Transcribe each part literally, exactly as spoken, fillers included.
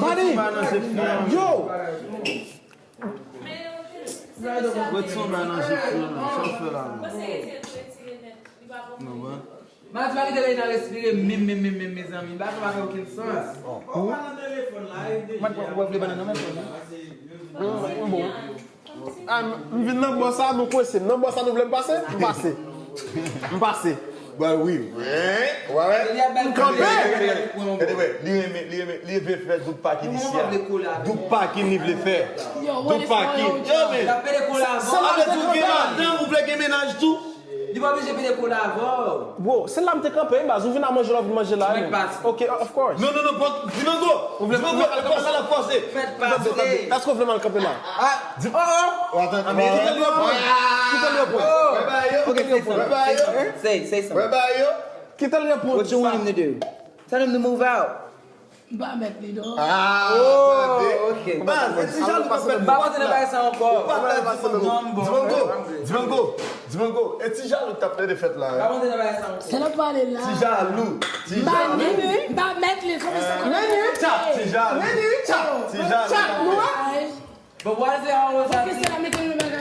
Bani! Yo! Ret son bay nan je fi an, sa w fè la menm? Non, bro. Mati pa kite Leyna respire menm, menm, menm, menm, mezanmi. Bagay pa fè okenn sans. Mwen, mwen, mwen vle bannann nan menm. Mwen bon. Ah, m, m vin nan bò sa, nou kwense m. Nan bò sa, nou vle m pase? M pase. M pase. Bwè wi. Wè, wè, wè. M kanpe. Gade, wè, li renmen, li renmen, li vle fè doub pakin isi a. Doub pakin li vle fè. Doub pakin. Yo, men. Sa vle di ou gen madanm, ou vle gen mennaj tou? Li pa oblije pede kole avè w. Bro, se la m te kanpe, baz. Ou vin a manje la, ou vin manje la. Mwen pase. Ok, of course. Non, non, non, Dimango! Dimango, al kòmanse la fòse. Mèt pase. Èske w vle m al kanpe la? Ah, oh, oh. Kite l reprann. Kite l reprann. Wè ba yo. Ok, kite l reprann. Wè ba yo. Say, say something. Wè ba yo. Kite l reprann. What you want him to do? Tell him to move out. M pa mèt li non. Ah, oh, ok. Baz, e ti jalou k ap fèt. M pa panse nan bagay sa ankò. Ou pa ta di Dimango. Dimango, Dimango, Dimango. E ti jalou k t ap plede fèt la. M pa panse nan bagay sa ankò. Sa n ap pale la. Ti jalou. Ti jalou. M pa mèt li, m pa mèt li, kòman sa konn. Ti jalou. Ti jalou. But why does it always have to,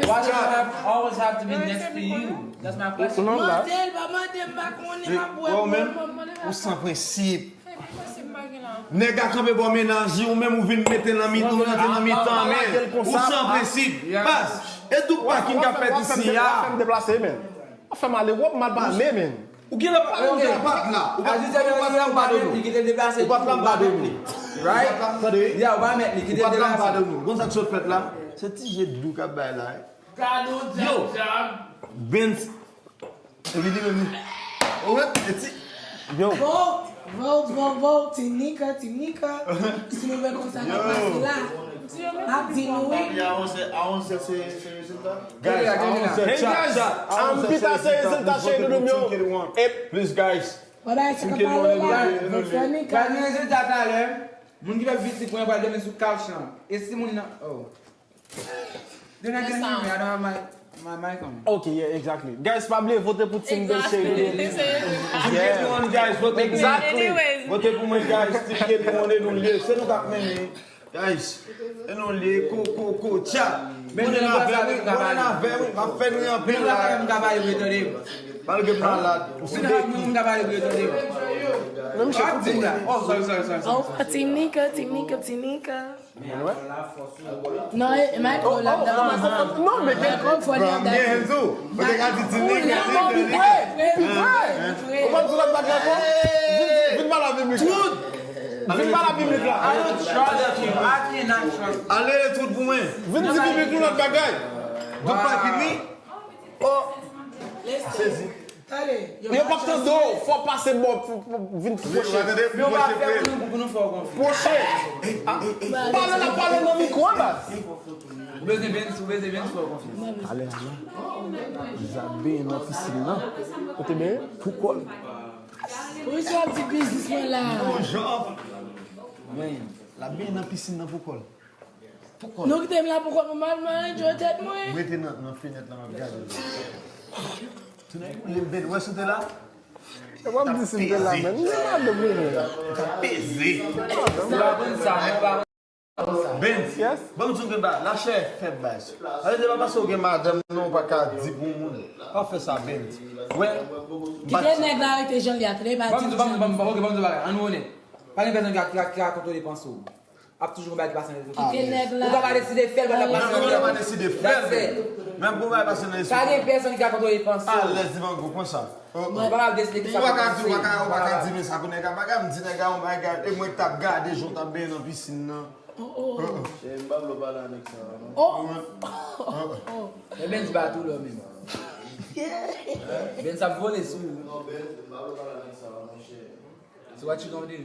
why does it have, always have to be next to you? That's my question. Mande l, pa mande m, pa konnen, m ap wè. Ou san prensip. Nèg a kanpe bò mennaj li, ou menm ou vin mete nan mitan, ou rantre nan mitan, men ou san prensip. Baz, e doub pakin k ap fèt isi a. Fè m deplase, men. Fè m ale wòp, m al pale, men. Ou gen lè pale, ou gen lè pa t la. Ou pa t la, m pa de nou. Ou pa t la, m pa de nou. Right? Ou pa t la, m pa de nou. Ou pa t la, m pa de nou. Gon sa k sot fèt la? Se ti je dou k ap bay la. Yo! Benz. Epi li menm li. Ou wè, e ti. Yo. Vo, vo, vo, vo, Team Nika, Team Nika. Si nou wè konsa k ap pase la, m ap di nou wi. Guys, a onz è, chat, chat. A onz è, se rezilta, cheri doudou m yo. Please, guys. Wè bagay sa k ap pale la. Vo fè Nika. Gade rezilta talè. Moun ki fè pitit pou mwen pral dòmi sou kach lan. E si moun nan, oh. Demen gen mimi, I don't have my, my mic on. Ok, yeah, exactly. Guys, pa bliye vote pou Team Bel Cheri. Team K T one, guys, vote pou mwen. Exactly. Vote pou mwen, guys. Team K T one, e nou l ye. Se nou k ap mennen. Guys, e nou l ye. Ko, ko, ko, tcha. Mwen nan avè wi, mwen nan avè wi. M ap fè nou anpil la. Malgre m malad. Ou se de ki? Menm chè pou di la. Oh, sorry, sorry, sorry, sorry. Oh, Team Nika, Team Nika, Team Nika. Non, e, e Michael la, non, men gen Michael fò li andan. Gen Enzo, ou te ka di Tini, gen Tini. Pi pre, pi pre. Ou pa di lòt bagay ankò? Vin, vin pale avè m, Michael. Vin pale avè m, Michael. I don't trust you. I cannot trust you. Ale, tout pou mwen. Vin di Michael yon lòt bagay. Doub pakin wi. Oh. Sezi. Yo p ap tande w, fò w pase bò pou, pou vin pwoche. Yo pa fè pou nou, pou nou fè w konfyans. Pwoche. Pale la, pale nan mikwo a, baz. Ou bezwen Benz, ou bezwen Benz, fè w konfyans. Ale, ale. Zabe nan pisin nan. Ou te benyen? Pou kò l. Ou se yon ti biznisman la. Bon jan. L ap benyen nan pisin nan pou kò l. Nou kite m la pou kont mwen, m al, m al enjoy tèt mwen. Ou rete nan, nan fenèt la, m ap gade. Tounen pou leve, wè si w te la. E w ap di si m te la, men. M te la depi. Ou t ap peze. Benz, ban m di w gen ba, lachè fèb, baz. Sa vle di, se pa paske w gen madanm, non, ou pa ka di pou moun. Pa fè sa, Benz. Wè. Kite nèg la rete jan l ye a, tande, pa di. Ban m di, ban m, ban m, ok, ban m di w bagay. Ann onèt. Pa gen pèsonn ki ka, ki ka, ki ka kontwole panse w. Ap toujou gen bagay ki pase nan lespri w. Kite nèg la. Ou pa ka deside fè l, ou pa ka pase nan lespri w. That's it. Menm pou bagay pase nan lespri w. Pa gen pèsonn ki ka kontwole panse w. Alèz, di ban gwo pwen sa. Ou pa ka deside ki sa pou pase. Ou pa ka di, ou pa ka, ou pa ka di, men sa pou nèg la bagay, m di nèg la yon bagay, e mwen k t ap gade jan w t ap benyen nan pisin nan. Oh, oh. Cheri, m pa vle w pale a nèg sa, non. Oh. Oh. Men Benz pa tou lò menm. Benz ap vole sou ou. Non, Benz, m pa vle w pale a nèg sa, monchè. So what you gonna do?